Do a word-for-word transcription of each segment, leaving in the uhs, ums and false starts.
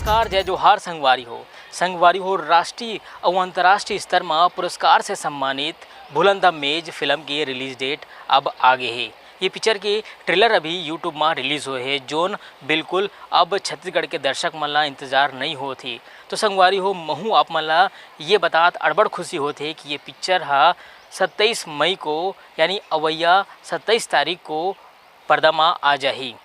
नमस्कार, जय जोहार संगवारी हो। संगवारी हो, राष्ट्रीय अउ अंतर्राष्ट्रीय स्तर म पुरस्कार से सम्मानित भूलन द मेज फिल्म के रिलीज डेट अब आ गे हे। ये पिक्चर के ट्रेलर अभी YouTube म रिलीज होए हे, जोन बिल्कुल अब छत्तीसगढ़ के दर्शक मन ला इंतजार नइ होत हे। तो संगवारी हो, महू आप मन ला ये बतात अड़बड़ खुशी होत हे कि ये पिक्चर ह सत्ताईस मई को, यानी अवइया सत्ताईस तारीख को पर्दा म आ जाही।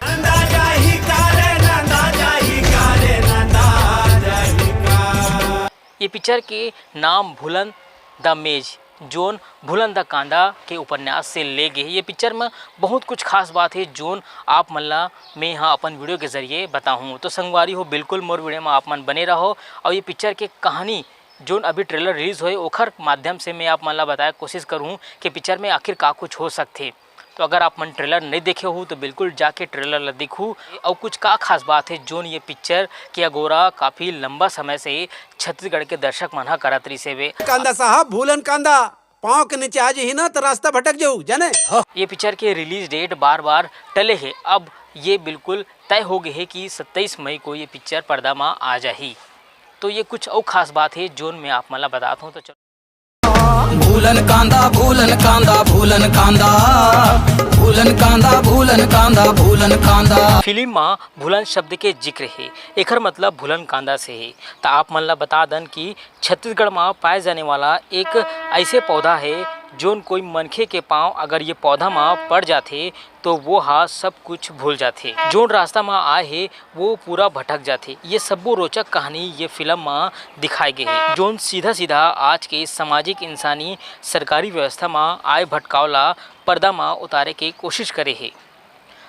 ये पिक्चर के नाम भूलन द मेज, जोन भूलन द कांदा के उपन्यास से ले गे हे। ये पिक्चर म बहुत कुछ खास बात हे, जोन आप मन ला मैं ह अपन वीडियो के जरिए बताहूँ। तो संगवारी हो, बिल्कुल मोर वीडियो म आप मन बने रहो अउ ये पिक्चर के कहानी, जोन अभी ट्रेलर रिलीज होए, ओखर माध्यम से मैं आप मन ला बताए के कोशिश करूँ कि पिक्चर में आखिर का कुछ हो सकथे। तो अगर आप मन ट्रेलर नहीं देखे हो तो बिल्कुल जाके ट्रेलर ला देखू अउ कुछ का खास बात हे, जोन ये पिक्चर के अगोरा काफी लंबा समय से छत्तीसगढ़ के दर्शक मन ह करत रिहिस हेवे। कांदा साहब, भूलन कांदा पाँव के नीचे आ जही ना तो रास्ता भटक जाऊ, जाने? ये पिक्चर के रिलीज डेट बार बार टले हे, अब ये बिल्कुल तय हो गए हे कि सत्ताईस मई को ये पिक्चर पर्दा म आ जाही। तो ये कुछ अउ खास बात हे, जोन मैं आप मन ला बतात हूँ। तो चलो। भूलन कांदा, भूलन कांदा, भूलन कांदा, भूलन कांदा, भूलन कांदा, भूलन कांदा। फिल्म म भूलन शब्द के जिक्र हे, एखर मतलब भूलन कांदा से हे। त आप मन ला बता दन कि छत्तीसगढ़ म पाए जाने वाला एक ऐसे पौधा हे, जोन कोई मनखे के पाँव अगर ये पौधा म पड़ जाथे, तो वो ह सब कुछ भूल जाथे। जोन रास्ता म आए हे, वो पूरा भटक जाथे। ये सब्बो रोचक कहानी ये फिल्म म दिखाए गे हे, जोन सीधा-सीधा आज के सामाजिक, इंसानी, सरकारी व्यवस्था म आए भटकाव ला पर्दा म उतारे के कोशिश करे हे।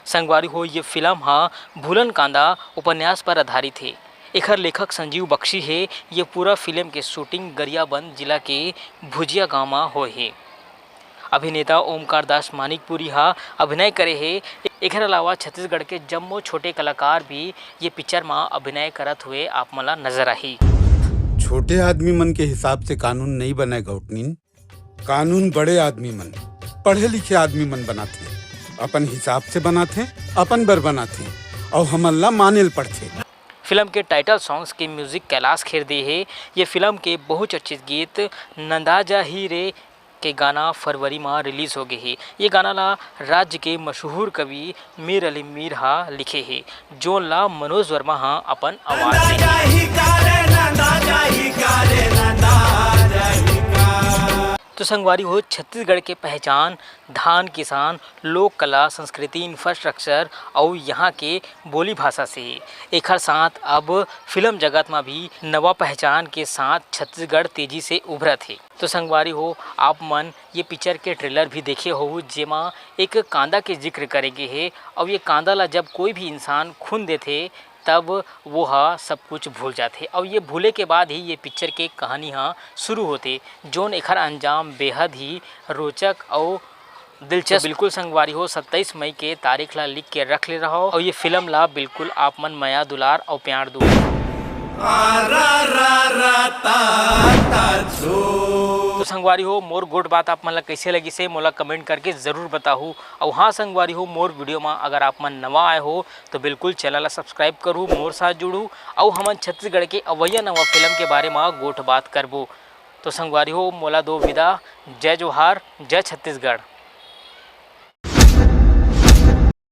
संगवारी हो, ये फिल्म ह भूलन कांदा उपन्यास पर आधारित हे। एखर लेखक संजीव बख्शी हे। ये पूरा फिल्म के शूटिंग गरियाबंद जिला के भुजिया गांव म होए हे। अभिनेता ओमकार दास मानिकपुरी ह अभिनय करे हे। एखर अलावा छत्तीसगढ़ के जम्मो छोटे कलाकार भी ये पिक्चर म अभिनय करत हुए आप मन ला नजर आही। छोटे आदमी मन के हिसाब से कानून नइ बनय गौटनिन, कानून बड़े आदमी मन, पढ़े लिखे आदमी मन बनाथे, अपन हिसाब से बनाथे, अपन बर बनाथे, अउ हमन ला माने ल पड़थे। फिल्म के टाइटल सॉन्ग्स के म्यूजिक कैलाश खेर दे हे। ये फिल्म के बहुचर्चित गीत नंदा जा ही रे के गाना फरवरी म रिलीज हो गे हे। ये गाना ला राज्य के मशहूर कवि मीर अली मीर ह लिखे हे, जोन ला मनोज वर्मा ह अपन आवाज दे हे। तो संगवारी हो, छत्तीसगढ़ के पहचान धान, किसान, लोक कला, संस्कृति, इंफ्रास्ट्रक्चर अउ यहाँ के बोली भाषा से हे। एखर साथ अब फिल्म जगत म भी नवा पहचान के साथ छत्तीसगढ़ तेजी से उभरत हे। तो संगवारी हो, आप मन ये पिक्चर के ट्रेलर भी देखे होहू, जेमा एक कांदा के जिक्र करे गे हे, अउ ये कांदा ला जब कोई भी इंसान खुन देथे, तब वो ह सब कुछ भूल जाथे, अउ ये भूले के बाद ही ये पिक्चर के कहानी ह शुरू होथे, जोन एखर अंजाम बेहद ही रोचक अउ दिलचस्प। बिल्कुल संगवारी हो, सत्ताईस मई के तारीख ला लिख के रख ले रहो, अउ ये फिल्म ला बिल्कुल आप मन मया दुलार अउ प्यार दो। तो संगवारी हो, मोर गोठ बात आप मन ला कइसे लगिस हे, मोला कमेंट करके जरूर बताहू। अउ हाँ संगवारी हो, मोर वीडियो म अगर आप मन नवा आए हो, तो बिल्कुल चैनल ला सब्सक्राइब करहू, मोर साथ जुड़हू, अउ हमन छत्तीसगढ़ के अवइया नवा फिल्म के बारे म गोठ बात करबो। तो संगवारी हो, मोला दो विदा, जय जोहार, जय छत्तीसगढ़।